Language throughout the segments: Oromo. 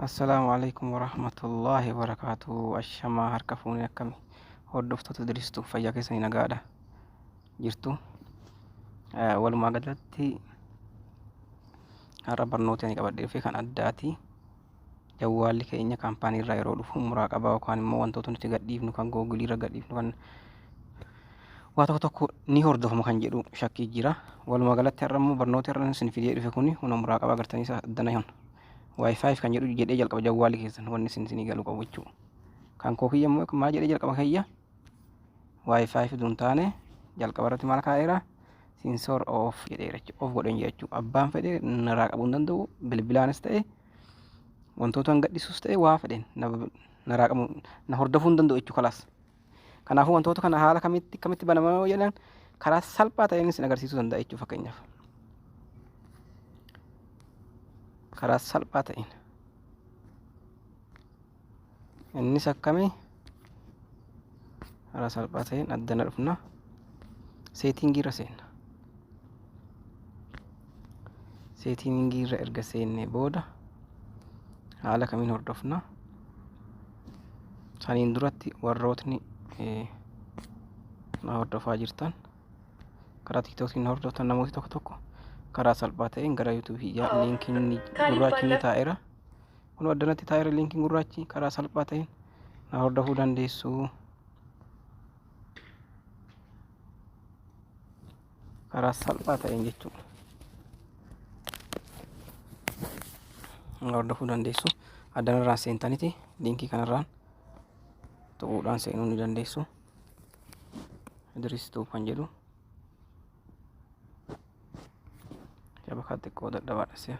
Assalaamu alaikum warahmatullaahi wabarakaatu. Ashamaa harka fuunee akkami hordoftoota diristu fayyaa keessanii nagaadha jirtu. Walumaa galatti har'a barnoota ani qabadhee dhufe kan addaati. Jawwaalli keenya kaampaanii irraa yeroo dhufu muraa qabaa yookaan immoo wantoota nuti gadhiifnu kan googilii irra gadhiifnu kan waa tokko tokko ni hordofama kan jedhu shakkii jira. Walumaa galatti har'a immoo barnoota har'a isin fidee dhufe kuni huna muraa qabaa gartanii isa addana hon. Wi-Fi kan jedhu jedhee jalqaba jawwaalli keessan wanni isin isinii galuu qabu jechuudha. Kan koo kiyya immoo maal jedhee jalqaba kiyya Wi-Fi fiduu hin taane jalqaba irratti maal kaa'eera sensor off jedheera jechuudha. Off godheen jira jechuudha. Abbaan fedhe narraa qabuu hin danda'u bilbilaanis ta'e wantoota hin gadhiisus ta'e waa fedheen narraa qabuu na hordofuu hin danda'u jechuudha kalaas. Kanaafuu wantoota kana haala kamitti kamitti banama yoo jedhan karaa salphaa ta'een isin agarsiisuu danda'a jechuudha fakkeenyaaf. Karaa salphaa ta'een. Innis akkami karaa salphaa ta'een addana dhufna seetingii irra seenna. Seetingii irra erga seennee booda haala kamiin hordofna? Saniin duratti warrootni na hordofaa jirtan karaa tiktookiin na hordoftan namooti tokko tokko karaa salphaa ta'een gara yuutuubii kiyyaa liinkiin gurraachi ni taa'eera. Kun addanatti taa'eera liinkiin gurraachi karaa salphaa ta'een na hordofuu dandeessu. Karaa salphaa ta'een jechuudha. Hordofuu dandeessu. Addanarraan seentaniti liinkii kanarraan tuquudhaan seenuu ni dandeessu. Idris Tube kan jedhu shabakaa xiqqoo dadhabaadha si'a.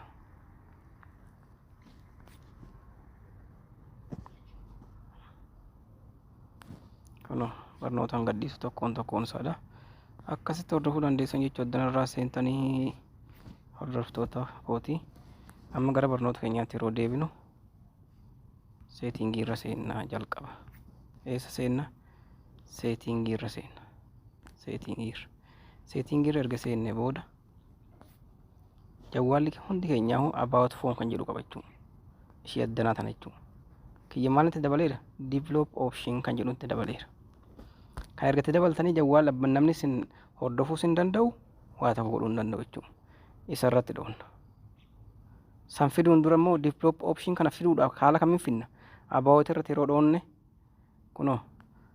Kunoo barnootaan gadhiisu tokkoon tokkoon isaadha. Akkasitti hordofuu dandeessan jechuudha. Addanarraa seentanii hordoftoota kooti. Amma gara barnoota keenyaatti yeroo deebinu seetingii irra seennaa jalqaba. Eessa seenna? Seetingii irra seenna. Seetingii irra. Seetingii irra erga seenne booda Jawwaalli hundi keenyaa about phone kan jedhu qaba jechuudha. Ishii addanaa tana jechuudha. Kiyya maal itti dabaleera? Develop option kan jedhu itti dabaleera. Kan erga itti dabaltanii jawwaala namni isin hordofuu sin danda'u waa tokko godhuu hin danda'u jechuudha. Isa irratti dhoonna. San fiduun dura immoo develop option kana fiduudhaaf haala kamiin finna? About irratti yeroo dhoonne Kunoo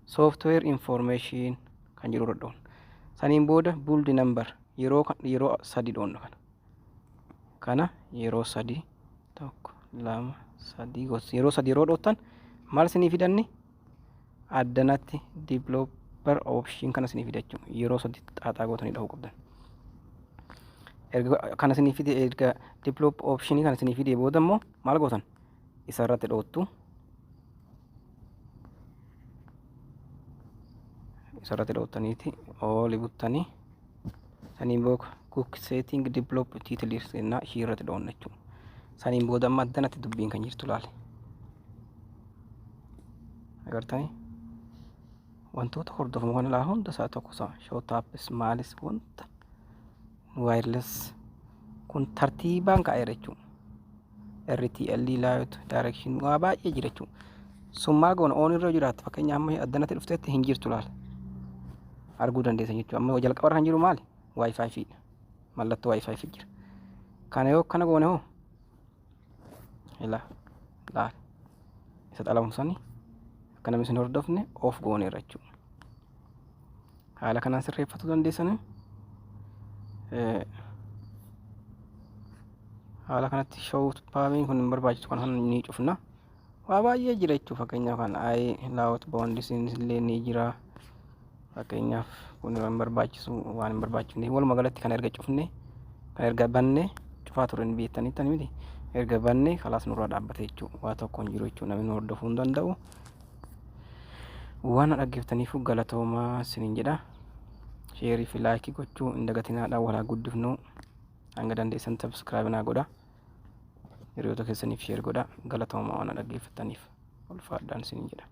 software information kan jedhu irra dhoonna. Saniin booda build number yeroo yeroo sadi dhoonna kana. Kana yeroo sadi tokko lama sadii gosa yeroo sadi yeroo dhoottan maal isinii fidanni addanatti developer option kana isinii fida jechuudha. Yeroo sadi xaaxaa gootanii dhahuu qabdan. Erga kana isinii fide erga develop option kana isinii fide booda immoo maal gootan isa irratti dhoottu. Isarratti dhoottaniiti ooli buttanii saniin booda cook setting develop title seenaa ishii irratti dhoonna jechuudha. Saniin booda amma addanatti dubbiin kan jirtu laale. Agartanii wantoota hordofamu kana laa hunda isaa tokko isaa show taps maalis wanta wireless kun tartiibaan kaa'eera jechuudha. RTL layout direction waa baay'ee jira jechuudha. Sun maal goona oon irra jiraatti fakkeenya amma addanatti dhufteetti hin jirtu laal. Arguu dandeessan jechuudha. Amma jalqaba irra kan jiru maali? Wi-Fi fi dha. Mallattoo Wi-Fi fi jira. Kana yoo akkana goone hoo ilaa laal isa xalamu sani akka namni isin hordofne off gooneerra jechuudha. Haala kanaan sirreeffachuu dandeessanii. Haala kanatti show paamiin kun hin barbaachisu kan ni cufna. Waa baay'ee jira jechuudha fakkeenyaaf kan i laawot boondisiin illee ni jira. Fakkeenyaaf kun hin barbaachisu waan hin barbaachifne walumaa galatti kan erga cufne kan erga banne cufaa ture hin beektanitti miti erga banne kalaas nurraa dhaabbate jechuudha waa tokko hin jiru jechuudha namni nu hordofuu hin danda'u. Waan na dhaggeeffataniif galatoomaa isiniin jedha. Sheerii fi laayikii gochuu hin dagatinaadha wal haa guddifnu. Hanga dandeessan subscribe naa godha. Hiriyoota keessaniif share godha. Galatoomaa waan na dhaggeeffataniif ulfaadhaan isiniin jedha.